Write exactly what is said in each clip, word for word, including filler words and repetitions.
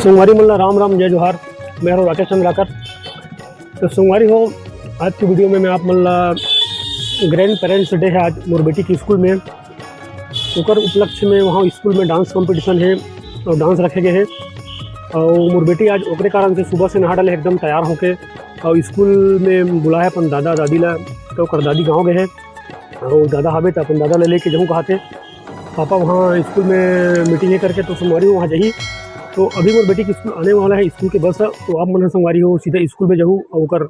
संगवारी मन ला राम राम, जय जोहार। मैं हूं राकेश चंद्राकर। तो संगवारी हो, आज की वीडियो में मैं आप मन ला, ग्रैंड पेरेंट्स डे है आज मोर बेटी के स्कूल में, ओकर उपलक्ष्य में वहाँ स्कूल में डांस कंपटीशन है और डांस रखे गए हैं। और मोर बेटी आज ओकरे कारण से सुबह से नहा डाले, एकदम तैयार होके, और स्कूल में बुलाए अपन दादा दादी ला, तो ओकर दादी गाँव गए हैं। और दादा हावे तो अपन दादा ला लेके जाऊँ कहा थे, पापा वहाँ स्कूल में मीटिंग है करके, तो संगवारी वहाँ जाही। तो अभी मोर बेटी के स्कूल आने वाला है, स्कूल के बस है, तो आप मन ह संगवारी हो सीधा स्कूल में जाहू और ओकर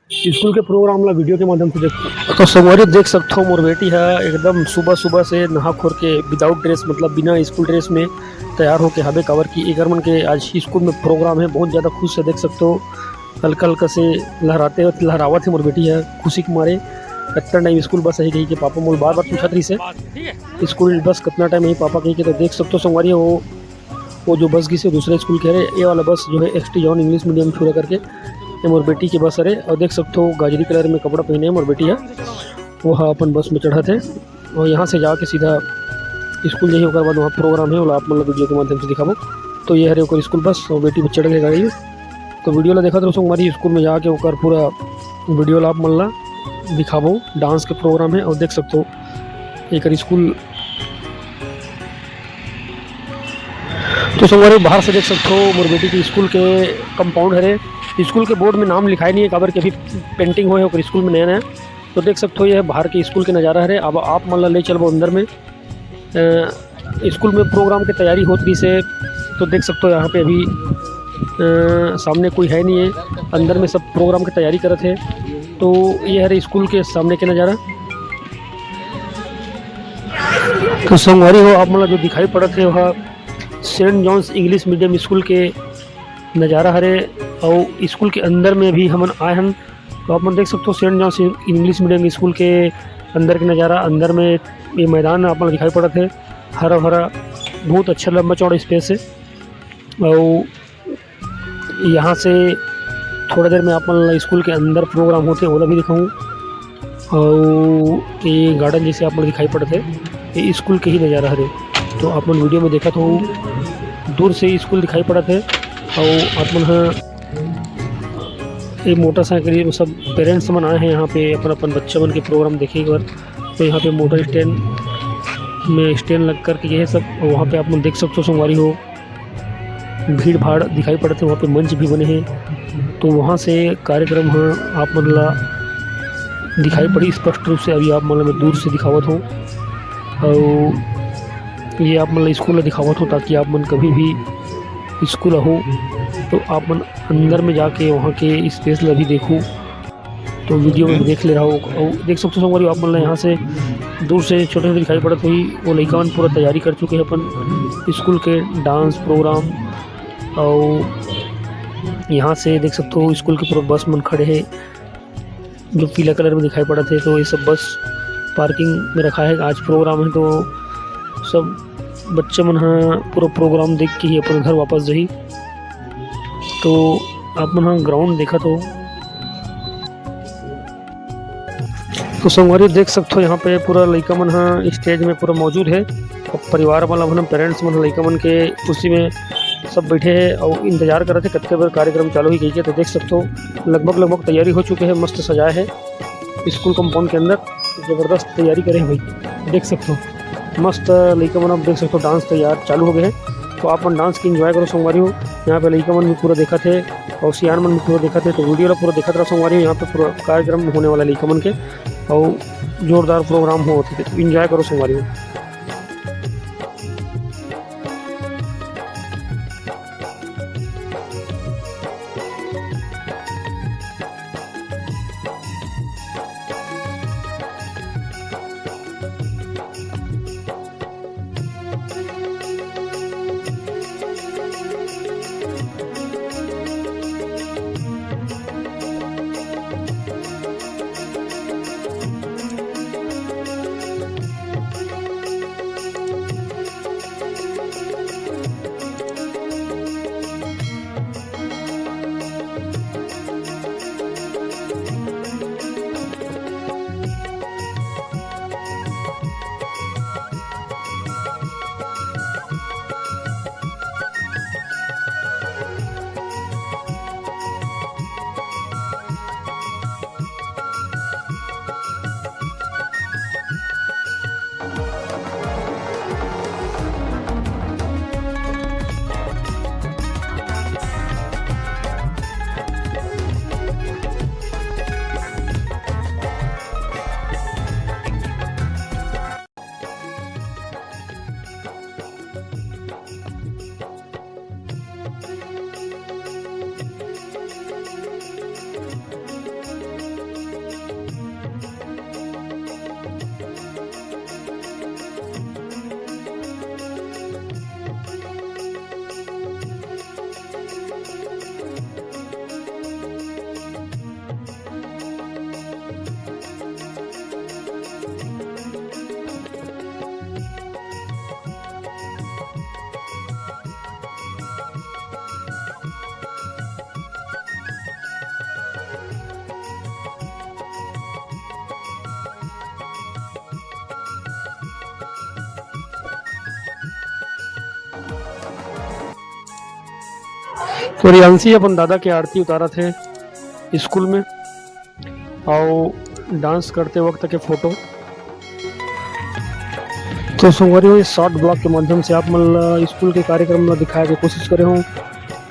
स्कूल के प्रोग्राम ला वीडियो के माध्यम से देखो। तो संगवारी देख सकथो, मोर बेटी है एकदम सुबह सुबह से नहा खोर के, विदाउट ड्रेस, मतलब बिना स्कूल ड्रेस में तैयार होके हावे, काबर कि एकर मन के आज ही स्कूल में प्रोग्राम है। बहुत ज़्यादा खुश है, देख सकथो हल्का हल्का से लहराते, लहरावत है मोर बेटी है खुशी के मारे। कतना टाइम स्कूल बस है कही के पापा मोल बार बार पूछत रहिस है, स्कूल बस कतना टाइम है पापा कही के। तो देख सकथो संगवारी हो, वो जो बस गिसे दूसरे स्कूल के हरे, ये वाला बस जो है x T John English medium छुरा करके, ये मोर बेटी के बस हरे। और देख सकथो गाजरी कलर में कपड़ा पहने है मोर बेटी है, वो हा अपन बस में चढ़त है। और यहाँ से जाके सीधा स्कूल जाही, ओकर बाद वहाँ प्रोग्राम है, ओला आप मन ला वीडियो के माध्यम से दिखाबो। तो ये हरे ओकर स्कूल बस, और बेटी चढ़ गए गाड़ी में। तो वीडियो ला देखत रहो संगवारी, स्कूल में जाके ओकर पूरा वीडियो ला आप मन ला दिखाबो। डांस के प्रोग्राम है और देख सकथो एकर स्कूल। तो संगवारी बाहर से देख सकथो मोर बेटी के स्कूल के कंपाउंड हरे। स्कूल के बोर्ड में नाम लिखाए नहीं है, काबर के अभी पेंटिंग होए है ओकर स्कूल में नया नया। तो देख सकथो ये बाहर के स्कूल के नज़ारा हरे। अब आप मन ला ले चलबो अंदर में। अ, स्कूल में प्रोग्राम के तैयारी होत रहिस हे, तो देख सकथो यहाँ पे अभी, अ, सामने कोई है नहीं है, अंदर में सब प्रोग्राम के तैयारी करत है। तो ये हरे स्कूल के सामने के नज़ारा। तो संगवारी हो, आप मन ला जो दिखाई पड़त है वह saint John's English medium school के नज़ारा हरे, और स्कूल के अंदर में भी हमन आए हन। तो आप मन देख सकथो saint John's English medium school के अंदर के नज़ारा। अंदर में ये मैदान आप मन दिखाई पड़त है, हरा भरा, बहुत अच्छा लंबा चौड़ा स्पेस है। और यहाँ से थोड़ा देर में आप मन ला स्कूल के अंदर प्रोग्राम होते, ओला भी दिखाऊँ। और ये गार्डन जैसे आप मन दिखाई पड़त है, ये स्कूल के ही नज़ारा हरे। तो आप मन वीडियो में देखत हो, दूर से स्कूल दिखाई पड़त है। और आप मन ह, ये मोटरसाइकिल, ये सब पेरेंट्स मन आए हैं यहाँ पे अपन अपन बच्चा मन के प्रोग्राम देखे बर। तो यहाँ पे मोटर स्टैंड में स्टैंड लग करके ये सब, वहाँ पे आप मन देख सकते हो संगवारी हो, भीड़ भाड़ दिखाई पड़त है, वहाँ पे मंच भी बने हैं। तो वहाँ से कार्यक्रम ह आप मन ला दिखाई पड़ी स्पष्ट रूप से। अभी आप मन ला मैं दूर से दिखावत हूँ, और ये आप मन ला स्कूल ला दिखावत हूँ, ताकि आप मन कभी भी स्कूल हो तो आप मन अंदर में जाके वहाँ के स्पेस ला भी देखो। तो वीडियो में देख ले रहा हो, और देख सकते हो संगवारी, आप मन ला यहाँ से दूर से छोटे छोटे दिखाई पड़त होही, वो लइका मन पूरा तैयारी कर चुके हैं अपन स्कूल के डांस प्रोग्राम। और यहाँ से देख सकते हो स्कूल के पूरा बस मन खड़े हैं, जो पीला कलर में दिखाई पड़त है। तो ये सब बस पार्किंग में रखा है। आज प्रोग्राम है तो सब बच्चे मन ह पूरा प्रोग्राम देख के ही अपन घर वापस जाही। तो आप मन ह ग्राउंड देखत हो, तो संगवारी देख सकथो, यहाँ पे पूरा लइका मन ह स्टेज में पूरा मौजूद है। अब परिवार वाला मन, पेरेंट्स मन, लइका मन के खुशी में सब बैठे हैं और इंतजार करत है कतके बेर कार्यक्रम चालू ही कहिके। तो देख सकथो, लगभग लगभग तैयारी हो चुके हैं, मस्त सजाए है स्कूल कंपाउंड के अंदर, जबरदस्त तैयारी करे हैं भाई। देख सकथो मस्त लइका मन, अब देख सकथो डांस तैयार चालू हो गए हैं। तो आप मन डांस के एंजॉय करो संगवारी हो। यहाँ पे लइका मन भी पूरा देखत है और सियान मन भी पूरा देखत है, तो वीडियो ला पूरा देखत रहो संगवारी हो। यहाँ पे पूरा कार्यक्रम होने वाला है लइका मन के और जोरदार प्रोग्राम होत है, तो एंजॉय करो संगवारी हो। तो रियांशी अपन दादा के आरती उतारत हे स्कूल में, अउ डांस करते वक्त के फोटो। तो संगवारी हो, इस शॉर्ट ब्लॉग के माध्यम से आप मन ला स्कूल के कार्यक्रम ला दिखाए के कोशिश करे हों।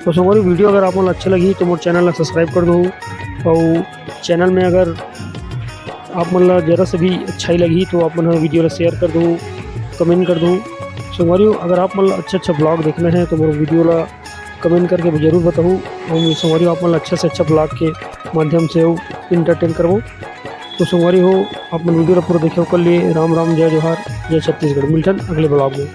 तो संगवारी, वीडियो अगर आप मन ला अच्छा लगही तो मोर चैनल ला सब्सक्राइब कर दो, अउ चैनल में अगर आप मन ला जरा से भी अच्छाई लगही तो आप मन ह वीडियो ला शेयर कर दो, कमेंट कर दो। संगवारी हो, अगर आप मन ला अच्छा अच्छा ब्लॉग देखना है तो मोर वीडियो ला कमेंट करके जरूर बताओ। हम संगवारी हो, आप मन ला अच्छा से अच्छा ब्लॉग के माध्यम से इंटरटेन करबो। तो संगवारी हो, आप मन वीडियो ला पूरा देखे ओकर लिए राम राम, जय जोहार, जय छत्तीसगढ़। मिलथन अगले ब्लॉग में।